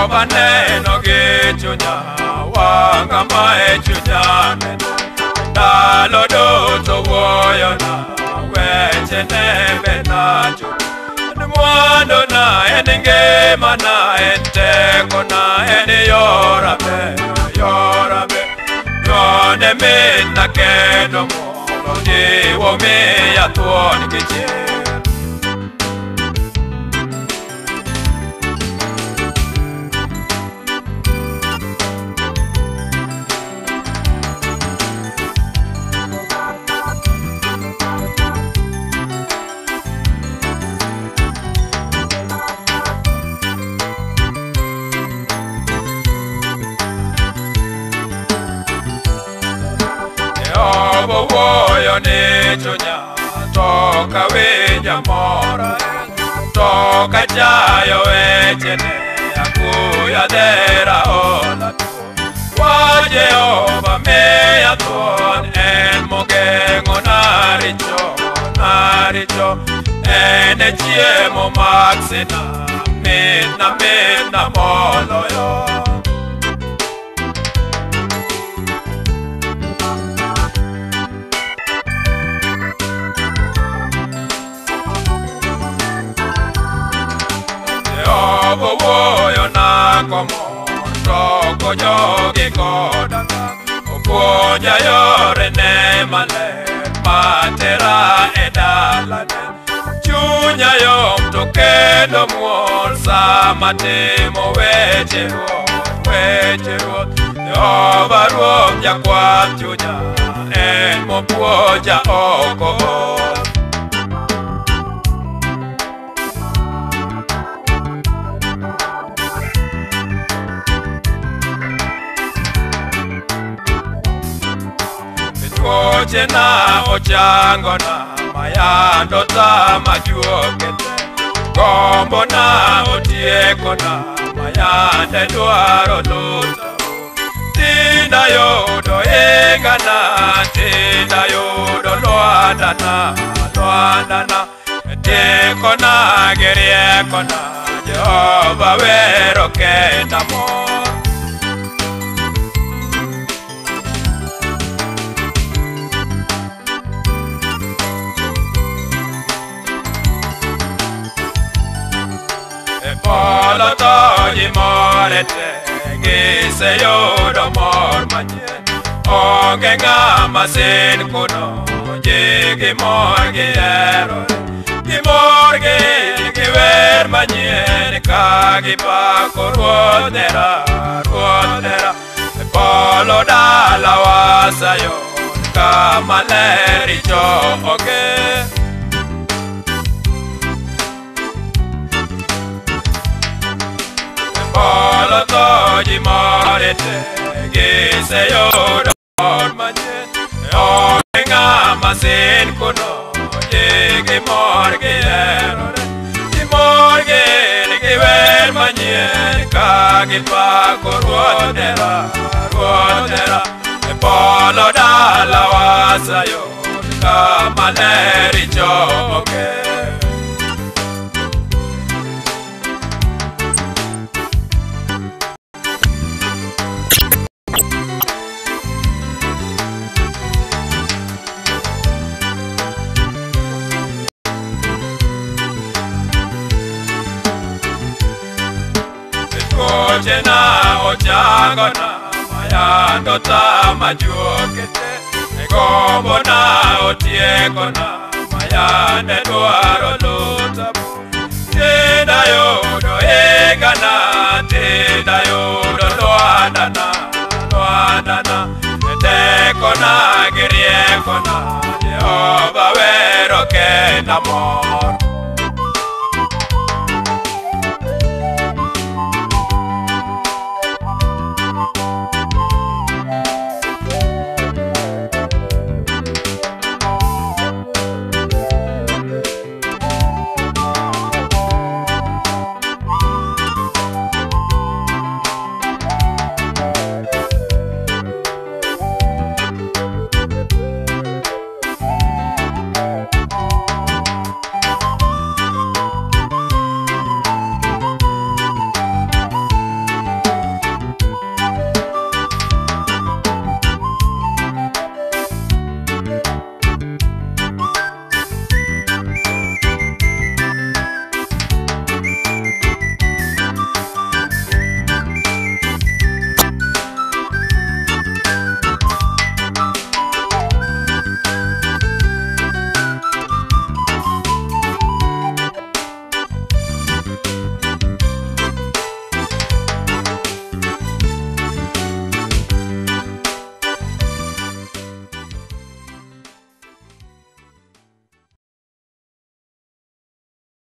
Jehova neno gi chunya, wang'a ma e chunya neno. Ndalo duto wuoyona, wechene bena chuth. En mwanduna, en ngimana, en tekona, en yora ber, yora ber. Dwonde mitna kendo mor, ojiwo miya thuon gi chir. Jehova wuoyo ni chunya, to kawinjo mor ahinya, to kachayo wechene, akuyo adhera ola tuo. Wach Jehova miya thuon, en mogeng'ona richo, na richo. En e chiemo mag sina, mitna mitna moloyo. Jehova wuoyona komor, to konyogi koda ka. Opuonja yorene maler, matera e dalane. Chunya yom to kendo muol, sama timo weche Ruoth, weche Ruoth. Jehova Ruoth jakwath chunya, en mopuonja ok ool. Tuochena ochangona, mayando tama juoke te. Gombona otiekona, mayande dwaro luta. Tinda yudo hingana, tinda yudo lwandana, lwandana. Tekona gi riekona, Jehova wero kenda mor. Polo to ji mor e te, giseyudo mor manyien. Onge ng'ama sin kuno, ji gimor giherore. Gimor gi wer manyien, ka gipako Ruoth hera, Ruoth hera. E polo dalawa Sayun, kama ler richo onge. Polo to ji mor e te, giseyudo mor manyien. Onge ng'ama sin kuno, ji gimor giherore. Gimor gi wer manyien, ka gipako Ruoth hera, Ruoth hera. E polo dalawa Sayun, kama ler richo onge. Tuochena ochangona, mayando tama juoke te. Gombona otiekona, mayande dwaro luta. Tinda yudo hingana, tinda yudo lwandana, lwandana. Tekona gi riekona, Jehova wero kenda mor.